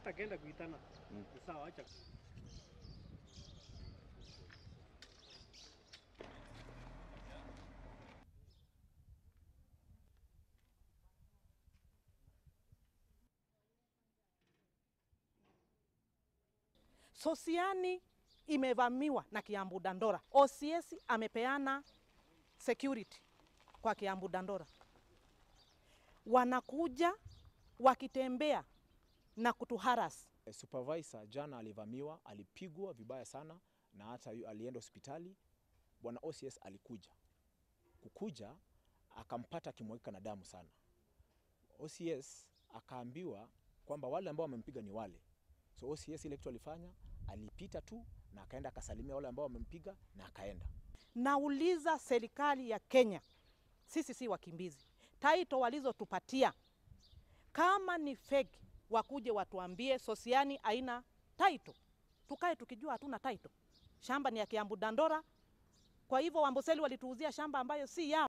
Hata kenda kuitana. Sawa, acha. Sosiani imevamiwa na Kiambu Dandora. OCS amepeana security kwa Kiambu Dandora. Wanakuja wakitembea na kutuharas. Supervisor jana alivamiwa, alipigwa vibaya sana na hata alienda hospitali. Bwana OCS alikuja. Kukuja akampata akimwagika na damu sana. OCS akaambiwa kwamba wale ambao wamempiga ni wale. So OCS ile kitu alifanya, alipita tu na akaenda akasalimia wale ambao wamempiga na akaenda. Nauliza serikali ya Kenya, sisi si wakimbizi. Title walizotupatia kama ni fake, wakuje watuambie Sosiani haina title. Tukae tukijua hatuna title. Shamba ni ya Kiambu Dandora. Kwa hivyo Wamboseli walituuzia shamba ambayo si yao.